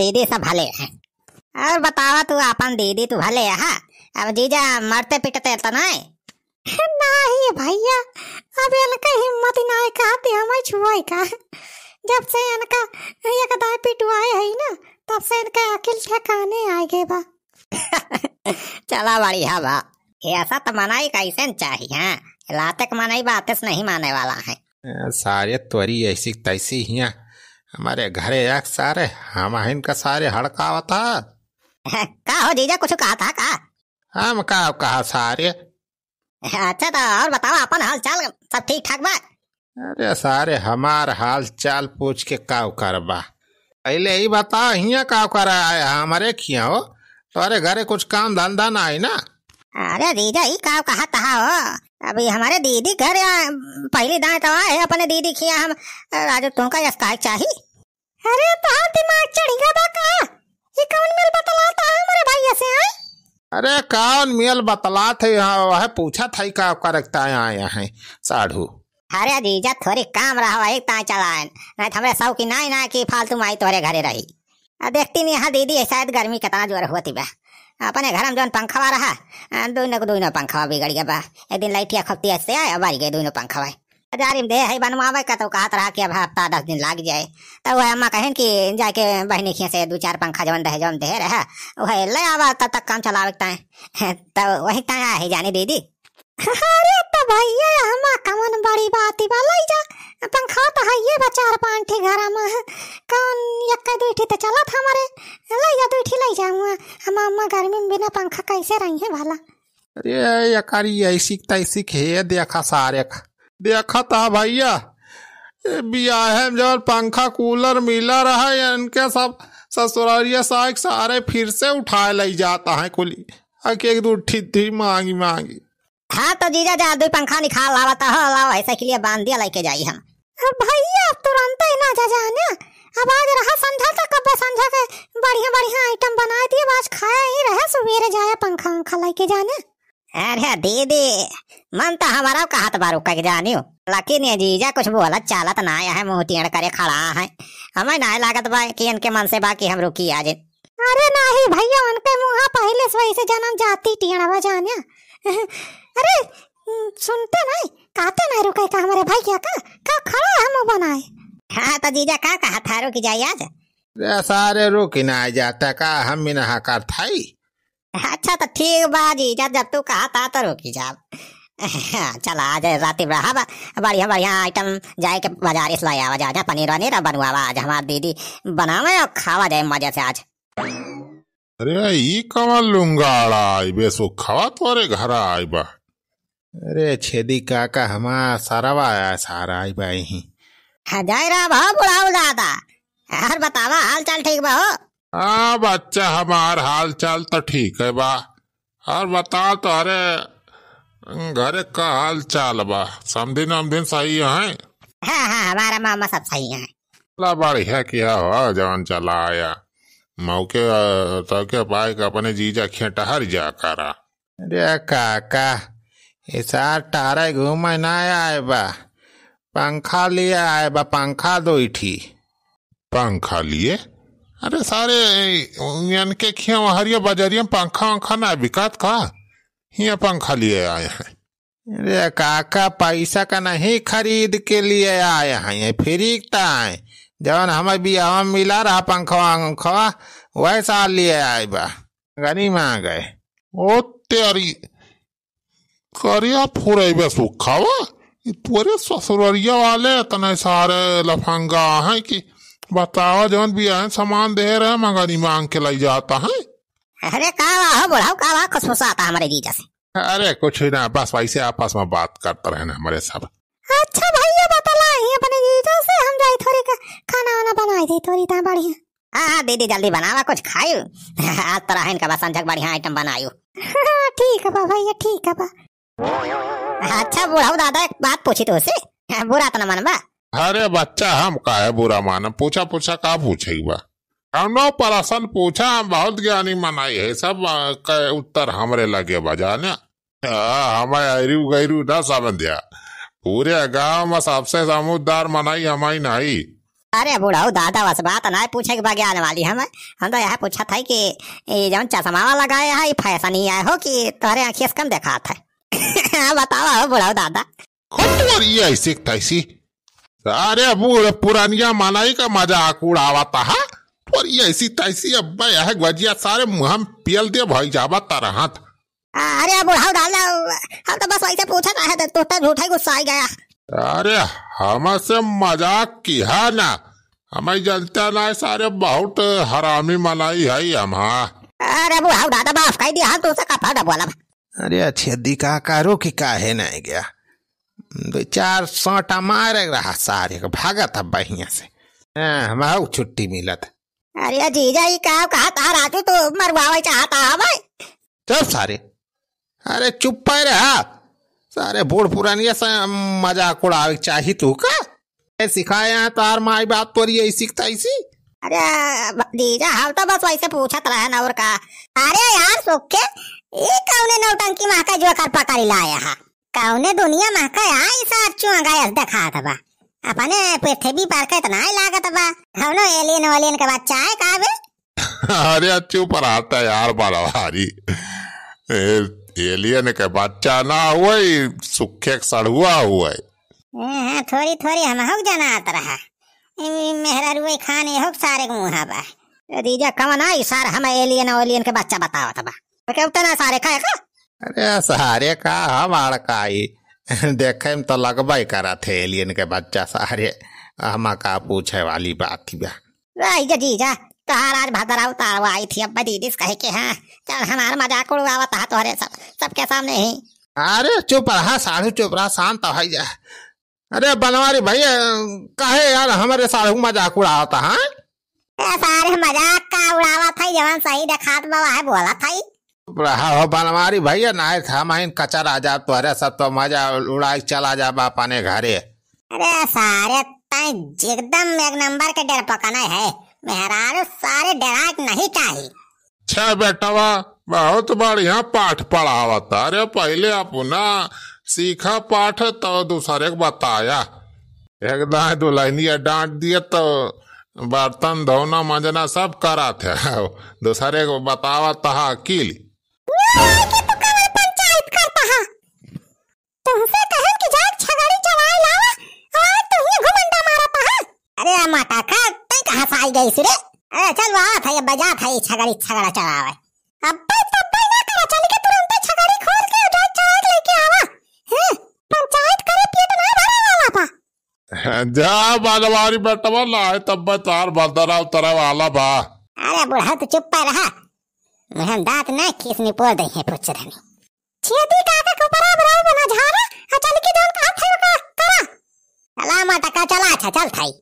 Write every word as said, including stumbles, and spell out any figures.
दीदी सब भले हैं। और बतावा तू आपन दीदी, तू भले है? अब जीजा मरते पिटते तो नहीं? नाही भैया, अब इनका हिम्मत ही नाही कहती हमें छुआई का। जब से इनका एक दाई पिटवाए है ना, तब से इनका अकिल ठिकाने आ गए बा। चला बढ़िया बा। ये ऐसा तो मनाई कैसे न चाहिए, हाँ? लाते के मनाई बातें से नहीं माने वाला है। ए, सारे तोरी ऐसी तैसी हियाँ हमारे घरे एक सारे, हम इनका सारे हड़कावत हा। का हो जीजा, कुछ कहा था का? हम का कहा सारे? अच्छा, तो और बताओ, अपन हाल चाल सब ठीक ठाक बा? अरे सारे, हमार हाल चाल पूछ के का करबा? पहले ही बताओ, हियाँ का करे आए हा हमरे खिया हो? तोरे घरे कुछ काम धंधा ना है ना? अरे जीजा, ई का कहा तहा हो? अभी हमारे दीदी घर आ, पहली दाएं तो आए अपने दीदी खिया हम, राजू तुमका यस काहे चाही? अरे, तोहार दिमाग चढ़ गया बा का? ये कौन मेल बतलाता है हमरे भैया से, आय? अरे, कौन मेल बतलात है? हाँ, वह पूछत है का करकता आया है साढ़ू। अरे जीजा, थोड़ी काम रहा, वही ताय चलाएन, नहीं तो हमरे सौ की नाई ना कि फालतू माई तोहरे घरे रही। आ, देखती नहीं, हाँ दीदी, शायद गर्मी कितना जोर होती बा। अपने घर में जौन पंखवा रहा, आ, दोनों को दोनों पंखवा बिगड़ गया बा। एक दिन लाइटिया खपती ऐसे आया, बारी गए दोनों पंखवा। बाजारी में दे है बनवावे का, तो कहत रहा कि अब हफ्ता दस दिन लाग जाए। तो वह अम्मा कहेन कि जाके बहिनी खिया से दो चार पंखा जवन दहे, जवन दे रहा, वह ले आवा, तब तक काम चलावे के ताए। तो वही ताए आहे जाने दीदी। अरे तो भैया, हमा कवन बड़ी बात बा, लई जा। पंखा तो है ये बा चार पांच ठे घर में, कौन एक दुई ठे तो चलत हमारे, लई जा दुई ठे लई जाऊँ। हम अम्मा गर्मी में बिना पंखा कैसे रही है भला? अरे, यकारी ऐसी तैसी खे, देखा सारे का। देखा ता भैया, ए, बियाहे में जौन पंखा कूलर मिला रहा है, इनके सब ससुरारिया साइक सारे फिर से उठाए लई जाता है कुली। अके एक दो ठिद्दी मांगी मांगी। हाँ, तो जीजा जा, दुई पंखा निकाल लावा तो हो, लाओ, ऐसे के लिए बांध दिया, लेके जाई हम। अब भैया, अब तुरंत ही ना जा जाने, अब आज रहा संझा तक, अब संझा के बढ़िया बढ़िया आइटम बनाए दिए, आज खाया ही रहे, सवेरे जाया पंखा उंखा लेके जाने। अरे दीदी, मन तो हमारा कहत बा रुके के जानियो, लेकिन ये जीजा कुछ बोलत चालत ना आया है, मुंह टेढ़ करे खड़ा है। हमें ना लागत बा कि इनके मन से बा कि हम रुकी आज। अरे नाही भैया, उनके मुंह पहले से वैसे जन्म जाति टेढ़ बा जानिया। अरे, सुनते नहीं, कहते नहीं रुके का हमारे भैया का, का खड़ा है मुंह बनाए। हाँ तो जीजा का कहा था, रुकी जाए आज? रे सारे, रुकी ना जाता का, हम भी ना करत हई। अच्छा, तो ठीक बा जीजा, जब तू कहा था तो रुकी जाब। चला, आज रात रहा बा, बढ़िया बढ़िया आइटम जाए के बाजार से लाया आवा जा, जा पनीर वनीर बनवावा, आज हमार दीदी बनावे और खावा जाए मजे से आज। अरे, ई कवन लुंगाड़ा आई बे, सुखवा तोरे घर आई बा। अरे छेदी काका, हमार सरवा आया, सारा आई बा यहीं। हाँ, जाए रहा बा बुढ़ाऊ दादा, और बतावा, हाल चाल ठीक बा हो? हाँ बच्चा, हमार हाल चाल तो ठीक है बा। और बता, तोहरे घरे का हाल चाल बा? समधिन वमधिन सही हैं? हाँ, हाँ, हमारा मामा सब सही हैं। ला, बढ़िया किया हो, जवन चला आया। मौके, अ, तौके पाए के अपने जीजा खें टहर जा करा। अरे काका, ये सार टहरे घूमे ना आए बा, पंखा लिए आए बा, पंखा दो ठी। पंखा लिए? अरे सारे, इनके खिया हरिया बजरिया में पंखा वंखा ना बिकात का? हियाँ पंखा लिए आए हैं। अरे काका, पैसा का नहीं खरीद के लिए आए हैं, ये फ्री का है। जवन हमें बियाह में मिला रहा पंखवा वंखवा, वैसा लिए आए बा। गनी मांगे। ओ तेरी, करिया फुरैबे सुखावा, ई तोरे ससुररिया वाले इतने सारे लफंगा हैं कि बतावा, जौन बियाह सामान दे रहे, मंगनी मांग के लई जाता है। अरे का बा हो बुढ़ऊ, का बा, खुसफुसाता हमरे जीजा से? अरे कुछ ना, बस वैसे आपस में बात करते रहे ना हमरे सब। अच्छा भैया, बतलाई अपने जीजा से, हम जाई थोड़ी का खाना वाना बनाई दे थोड़ी ता बढ़िया। हाँ, हाँ, दीदी, जल्दी बनावा, कुछ खाई। आज तो रहन का बस संझक बढ़िया आइटम बनायु। हाँ, ठीक है बा भैया, ठीक है बा। अच्छा बुढ़ऊ दादा, एक बात पूछी तोसे, बुरा तो न मनबा? अरे बच्चा, हम काहे बुरा मानब? पूछा, पूछा, का पूछे के बा? कौनो प्रश्न पूछा, हम बहुत ज्ञानी मनाई है, सब, आ, के उत्तर हमरे लगे बा जाने। आ, हमें ऐरू गैरू ना समझ्या, पूरे गांव में सबसे समझदार मनाई हमाई नहीं। अरे बुढ़ऊ दादा, बस बात नाहीं पूछे के बा ज्ञान वाली हम। हम तो यह पूछत है कि ये जौन चश्मा लगाए है, ये fashion ही आए हो कि तोहरे आँखिया से कम देखात है? हाँ, बतावा हो बुढ़ऊ दादा। खुद तोर ये ऐसी तैसी। अरे बूढ़ पुरानिया मनई का मजाक उड़ावत है। तोर ये ऐसी तैसी, अब्बे यह गजिया सारे मुँह में पियल दे भाई जाबा तरहत। अरे बुढ़ऊ दादा, हम तो बस वैसे पूछत रहे, तो तोहटा झूठा ही गुस्सा आ गया। अरे हमसे मजाक किहा ना, हमें जनता ना सारे बहुत हरामी मनई है हम, हाँ। अरे बुढ़ऊ दादा, माफ कर दिया, हम तुमसे कपड़ा बोला। अरे अच्छे दिका करो कि काहे नहीं गया, दो चार सोटा मारे रहा सारे को, भागत अब बढ़िया से। हाँ, हम आऊ छुट्टी मिलत। अरे जीजा, ई का कहा था राजू, तू मरवावे चाहता है भाई? चुप सारे, अरे चुप पे रहा। सारे बूढ़ पुरानिया से मजाक उड़ावे के चाही तू का? ए, सिखाए हैं तार माई बाप तोरी ऐसी की तैसी। अरे ब-, जीजा, हम तो बस वैसे पूछत रहे ना और का। अरे यार सुखे, ये कौने नौटंकी माँ का जो कर पकड़ लाया है? कौने दुनिया में का आई सार चुआ गैस देखात बा। अपने पृथ्वी पर के इतना ही लागत बा। कौनो alien वलियन के बच्चा है का बे? अरे चुप रहता यार बनवारी। ए, alien के बच्चा ना हुए, सुखे के सड़ुआ हुए। ए, हाँ, थोड़ी थोड़ी हमहू के जनात रहा। ए, मेहररुए खान एहो के सारे के मुँहा बा। ए, जीजा, कवन आई सार हम alien वलियन के बच्चा बतावत बा? तो क्या उतना सारे का है का? अरे सारे का हम अड़काई। देखे में तो लगबे करत है alien के बच्चा सारे। हमा का पूछे वाली बात बा। आई जा जीजा, तोहार आज भदरा उतारवा आई थी, अब दीदी से कहे के, हाँ, चल हमार मजाक उड़ावत है तोहरे सब, सबके सामने ही। अरे चुप रहा साढ़ू, चुप रहा, शांत हो जा। अरे बनवारी भैया, काहे यार हमारे साढ़ू मजाक उड़ावत है, हाँ? ए सारे मजाक का उड़ावत है, जवन सही देखात बा, वह बोलत है। रहा हो बनवारी भैया, नाहीं था माइन कचर आ जा तोहरे सब तो मजा उड़ाई चला जा बा अपने घरे। अरे सारे तैं एकदम एक नंबर के डरपकना है, मेहरारू सारे डराए के नहीं चाही। छे बेटवा, बहुत बढ़िया पाठ पढ़ावत। अरे पहिले अपना सीखा पाठ तो दूसरे के बताया। एक दाएं दुल्हनिया डांट दिए तो बर्तन धोना मंजना सब करत है। दूसरे को बतावत हा अकील। ये है कि तू कवन पंचायत करता है? तुमसे कहन कि जाके छगड़ी चराए लावा, और तुम ही घुमंडा मारता है। अरे मटका, तै कहाँ से आई गई रे? अरे चल, वहाँ था, ये बजा था, ये छगड़ी छगड़ा चरावे। अब्बे तब्बे ना करा, चल के तुरंत छगड़ी खोल के जाके चराए के लेके आवा। हैं? पंचायत करे पेट ना भरे वाला बा। जा बनवारी बेटवा, ना है तब तार बदरा उतरा वाला बा। अरे बुढ़ऊ, तू चुप पे रहा, मुँह में दांत ना खीस निपोर दे है पुचरनी। छेदी काका के ऊपर अब रहो बना झारा, आ चल के जौन कहा थे ओका करा। चला मटका चला, अच्छा चल थाई।